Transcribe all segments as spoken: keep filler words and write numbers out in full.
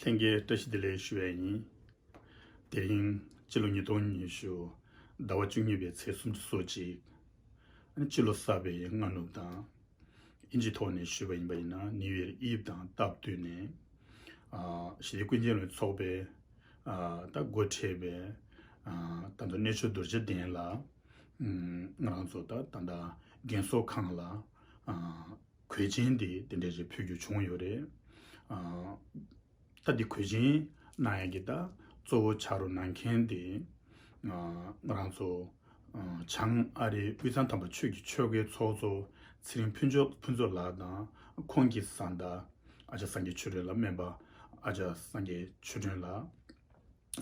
ལྷན་རྒྱས་བཀྲ་ཤིས་བདེ་ལེགས་ཞུ་བ་ཡིན། དེ་རིང་སྤྱི་ལོ་ཉིས་སྟོང་ཉི་ཤུ་ཟླ་བ་བཅུ་གཉིས་པའི་ཚེས་སུམ་ཅུ་སོ་གཅིག་ཨ་ནི་སྤྱི་ལོ་གསར་པའི་སྔ་ནུབ་དང་། ཨིན་ཇིའི་ཐོག་ནས་ཞུས་པ་ཡིན་པ་ཡིན་ན་New Year Eve དང་སྟབས་བསྟུན་ནས། ཨ་ཞི་བདེ་ཀུན་མཁྱེན་ལྷུན་གྲུབ་ཚོགས་པའི་ཨ་ད་འགོ་ཁྲིད་པའི་ཨ་ད་ལྟ་གནས་མཆོག་རྡོ་རྗེ་གདན་ལ་ཨ་ང་རང་ཚོ་ད་ད་ལྟ་རྒན་གསོ་ཁང་ལ་ཨ་གོས་ཆེན་དེ་དེ་འདྲ་ཞིག་ཕུལ་རྒྱུ་བྱུང་ཡོད་རེད། ཨ་ད་འདི་གོས་ཆེན་གནང་ཡག་གི་ད་གཙོ་བོ་ཆ་རོགས་གནང་མཁན་དེ་ཨ་ང་རང་ཚོ་ཨ་བྱང་ཨ་རིའི་དབུས་གཙང་དམ་པ་ཆོས་ཀྱི་ཆོལ་ཁའི་ཚོགས་གཙོ་ཚེ་རིང་ཕུན་ཚོགས་ཕུན་ཚོགས་ལགས་དང་ཁོང་གི་བཟའ་ཟླ་ཨ་ཅག་སངས་རྒྱས་ཆོས་སྒྲོན་ལགས། སྨན་པ་ཨ་ཅག་སངས་རྒྱས་ཆོས་སྒྲོན་ལགས།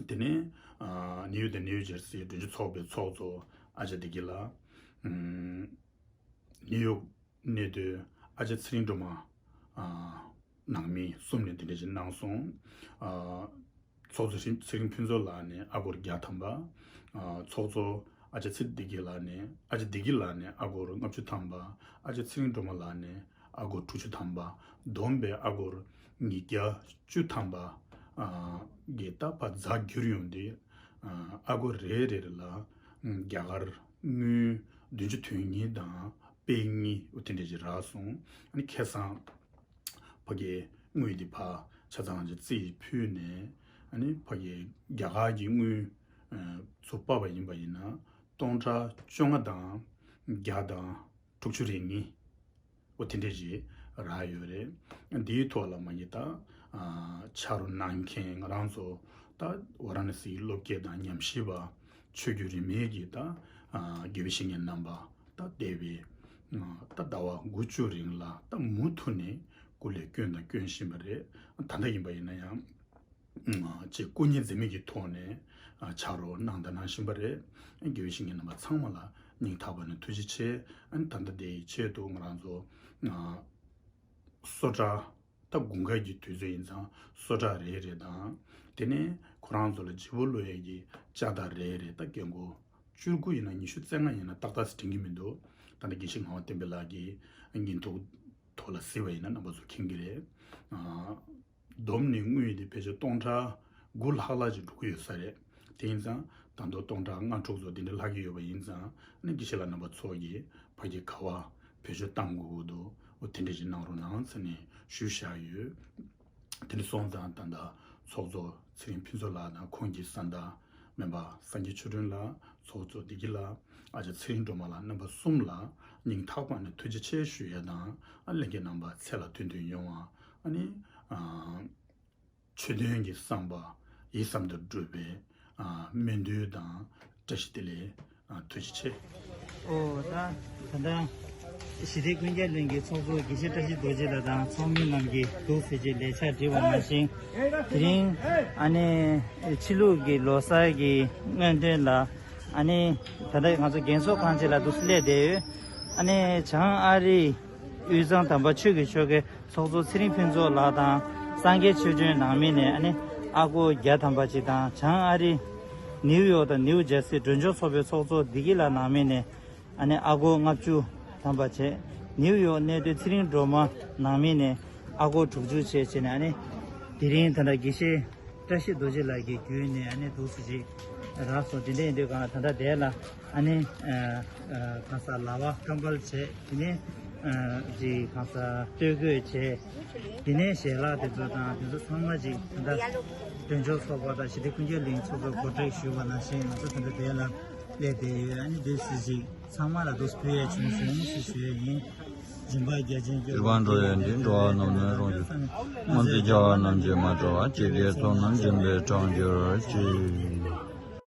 དེ་ནས་ཨ་ནིའུ་ཡོག་དང་ནིའུ་ཇར་སི་མགྲོན་ཆོས་ཚོགས་པའི་ཚོགས་གཙོ་ཨ་ཅག་བདེ་སྐྱིད་ལགས། ཨམ་ནིའུ་ཡོག་གནས་སྡོད་ཨ་ཅག་ཚེ་རིང་སྒྲོལ་མ། ཨ་ནང་མི་གསུམ་ནས་དེ་འདྲ་ཞིག་གནང་སོང་། ཨ་ཚོགས་གཙོ་ཚེ་རིང་ཕུན་ཚོགས་ལགས་ནས་ཨ་སྒོར་བརྒྱ་ཐམ་པ། ཨ་ཚོགས་གཙོ་ཨ་ཅག་ཚེ་བདེ་སྐྱིད་ལགས་ནས་ཨ་ཅག་བདེ་སྐྱིད་ལགས་ནས་ཨ་སྒོར་ལྔ་བཅུ་ཐམ་པ། ཨ་ཅག་ཚེ་རིང་སྒྲོལ་མ་ལགས་ནས་ཨ་སྒོར་དྲུག་ཅུ་ཐམ་པ། བསྡོམས་པས་ཨ་སྒོར་ཉིས་བརྒྱ་བཅུ་ཐམ་པ། ཨ་གི་ད་ཕར་རྫ་བསྒྱུར་ཡོང་དུས་ཨ་ཨ་སྒོར་རེ་རེ་ལ་རྒྱ་གར་དངུལ་བདུན་ཅུ་དོན་གཉིས་དང་པད་ཉི་འོ་དེ་འདྲ་ཞིག་རག་སོང་། ཨ་ནི་ཁ་སང་ཕ་གིའི་དངུལ་འདི་ཕར་ཆ་ཚང་ཅིག་རྩིས་ཕུལ་ནས། ཨ་ནི་ཕ་གིའི་རྒྱ་གར་གྱི་དངུལ་ཨ་ཚུར་སྤར་བ་ཡིན་པ་ཡིན་ན་སྟོང་ཕྲག་བཅོ་ལྔ་དང་བརྒྱ་དང་དྲུག་ཅུ་རེ་གཉིས་འོ་དེ་འདྲ་ཞིག་རག་ཡོད་རེད། འདིའི་ཐོག་ལ་མ་གི་ད་ཨ་ཆ་རོགས་གནང་མཁན་ང་རང་ཚོ་ད་ཝ་ར་ཎ་སིའི་སློབ་དགེ་དང་ཉམས་ཞིབ་པ་ཆོས་བརྒྱུད་རིས་མེད་ཀྱི་ད་ཨ་དགེ་བའི་བཤེས་གཉེན་རྣམ་པ་ད་འདས་པའི་ཨ་ད་ཟླ་བ་དགུ་བཅུ་རིང་ལ་ད་མུ་མཐུད་ནས་སྐུ་ལས་བསྐྱོན་དང་སྐྱོན་བཞིན་པ་རེད། ད་ལྟ་ཡིན་པ་ཡིན་ན་ཡང་ཅེས་སྐུ་ཉིད་འཛིན་མེད་ཀྱི་ཐོག་ནས་ཨ་ཆ་རོགས་གནང་དང་གནང་བཞིན་པ་རེད། དགེ་བའི་བཤེས་གཉེན་རྣམ་པ་ཚང་མ་ལ་སྙིང་ཐག་པ་ནས་ཐུགས་རྗེ་ཆེ། ཨ་ནི་ད་ལྟ་དེའི་ཆེད་དུ་ང་རང་ཚོ་ཨ་སོ་ཊ་ད་དགུན་ཁ་གི་དུས་ཚོད་ཡིན་ཙང་སོ་ཊ་རེ་རེ་དང་། དེ་ནས་ཁོ་རང་ཚོ་ལ་བརྗེ་པོ་ལོ་ཡས་ཀྱི་ལྕགས་རྟ་རེ་རེ་ད་རྒན་གོག་བཅུ་དགུ་ཡིན་ན་ཉི་ཤུ་རྩ་ལྔ་ཡིན་ན་ཏག་ཏག་ཅིག་དྲན་གྱི་མི་འདུག་ད་ལྟ་དགེ་བཤེས་ངག་དབང་བསྟན་འཕེལ་ལགས་ཀྱི་བརྙན་ཐུང་ཐོག་ལ་གཟིགས་པ་ཡིན་ན་རྣམ་པ་ཚོ་མཁྱེན་གྱི་རེད། ཨ་བསྡོམས་ནས་དངུལ་དེ་ཕལ་ཆེར་སྟོང་ཕྲག་དགུ་ལྷག་ལྷག་ཅིག་འགྲོ་གི་ཡོད་ས་རེད། དེ་ཡིན་ཙང་ད་དུང་སྟོང་ཕྲག་ལྔ་དྲུག་ཙམ་དེ་འདྲ་ལྷག་གི་ཡོད་པ་ཡིན་ཙང་། ཨ་ནི་དགེ་བཤེས་ལགས་རྣམ་པ་ཚོ་གིས་ཕ་གི་ག་པར་བེད་སྤྱོད་གཏང་དགོས་ཀྱི་འདུག་འོ་དེ་འདྲ་ཞིག་གནང་རོགས་གནང་ཟེར་ནས་ཞུས་བཞག་ཡོད། དེ་འདྲ་སོང་ཙང་ད་ལྟ་ཚོགས་གཙོ་ཚེ་རིང་ཕུན་ཚོགས་ལགས་དང་ཁོང་གི་བཟའ་ཟླ་སྨན་པ་སངས་རྒྱས་ཆོས་སྒྲོན་ལགས། ཚོགས་གཙོ་བདེ་སྐྱིད་ལགས། ཨ་ཅག་ཚེ་རིང་སྒྲོལ་མ་ལགས། རྣམ་པ་གསུམ་ལ་སྙིང་ཐག་པ་ནས་ཐུགས་རྗེ་ཆེ་ཞུ་ཡས་དང་། ཨ་ལྷན་རྒྱས་རྣམ་པ་ཚེ་ལ་མཐུན་མཐུན་ཡོང་བ། ཨ་ནི་ཨ་ཆོས་དོན་གྱི་བསམ་པ་ཡིད་བསམ་དུ་འགྲུབ་པའི་ཨ་སྨོན་འདུན་དང་བཀྲ་ཤིས་བདེ་ལེགས། ཨ་ཐུགས་རྗེ་ཆེ། ཨོ་ད་ད་ལྟ་ཞི་བདེ་ཀུན་ཁྱབ་གླིང་གི་ཚོགས་གཙོ་དགེ་བཤེས་བཀྲ་ཤིས་རྡོ་རྗེ་ལགས་དང་ཚོགས་མི་རྣམས་ཀྱིས་འདུག་ཟེར་གྱི་ལས་འཆར་བསྒྲིགས་པ་ནང་བཞིན། དེ་རིང་ཨ་ནི་ཕྱི་ལུགས་ཀྱི་ལོ་གསར་གྱི་སྔོན་ཐོན་ལ་ཨ་ནི་ད་ལྟ་ང་ཚོ་རྒན་གསོ་ཁང་ཆེད་ལ་འདུག་སླེབས་བསྡད་ཡོད། ཨ་ནི་བྱང་ཨ་རིའི་དབུས་གཙང་དམ་པ་ཆོས་ཀྱི་ཆོལ་ཁའི་ཚོགས་གཙོ་ཚེ་རིང་ཕུན་ཚོགས་ལགས་དང་སངས་རྒྱས་ཆོས་སྒྲོན་ནང་མི་ནས་ཨ་ནི་ཨ་སྒོར་བརྒྱ་ཐམ་པ་ཅིག་དང་། བྱང་ཨ་རི་ནིའུ་ཡོག་དང་ནིའུ་ཇར་སི་མགྲོན་ཆོས་ཚོགས་པའི་ཚོགས་གཙོ་བདེ་སྐྱིད་ལགས་ནང་མི་ནས་ཨ་ནི་ཨ་སྒོར་ལྔ་བཅུ་ཐམ་པ་བྱས། ནིའུ་ཡོག་གནས་སྡོད་ཚེ་རིང་སྒྲོལ་མ་ནང་མི་ནས་ཨ་སྒོར་དྲུག་ཅུ་བྱས་བྱས་ནས། ཨ་ནི་དེ་རིང་ད་ལྟ་དགེ་བཤེས་བཀྲ་ཤིས་རྡོ་རྗེ་ལགས་ཀྱི་བརྒྱུད་ནས་ཨ་ནི་འདུག་སེ་ཅིག་རག་སོང་། དེ་འདྲ་ཡིན་དུས་གང་ལ་ད་ལྟ་དེ་ལ་ཨ་ནི་ཨ་ཨ་གང་ཟག་ལྭ་བ་སྐམ་པལ་བྱས། དེ་ནས་ཨ་ཅིག་གང་ཟག་སྟོད་གོས་བྱས། དེ་ནས་ཞལ་ལག་དེ་ཚོ་དང་དེ་ཚོ་ཚང་མ་ཅིག་ད་ལྟ་མགྲོན་ཆོས་ཚོགས་པ་དང་ཞི་བདེ་ཀུན་ཁྱབ་གླིང་ཚོགས་གཙོས་གོ་སྒྲིག་ཞུས་པ་ནང་བཞིན་ང་ཚོ་ད་ལྟ་དེ་ལ་སླེབས་བསྡད་ཡོད། ཨ་ནི་འདུག་སེ་ཅིག་ཚང་མ་ལ་འདུག་སེ་ཕུལ་ཡས་བྱུང་སོང་ཞེས་ཞུ་ཡས་ཡིན། སྦྱིན་པ་རྒྱ་ཆེན་སྐྱོབ་པའི་འགྲོ་ཡས་འདི། འགྲོ་བ་རྣམས་ནི་རང་རྒྱུད། སྔོན་ཚེ་རྒྱལ་བ་རྣམས་ཀྱིས་མ་གྲོལ་བ། ཇི་སྐད་ཚོགས་རྣམས་སྦྱིན་པས་དྲངས་གྱུར་ཅིག།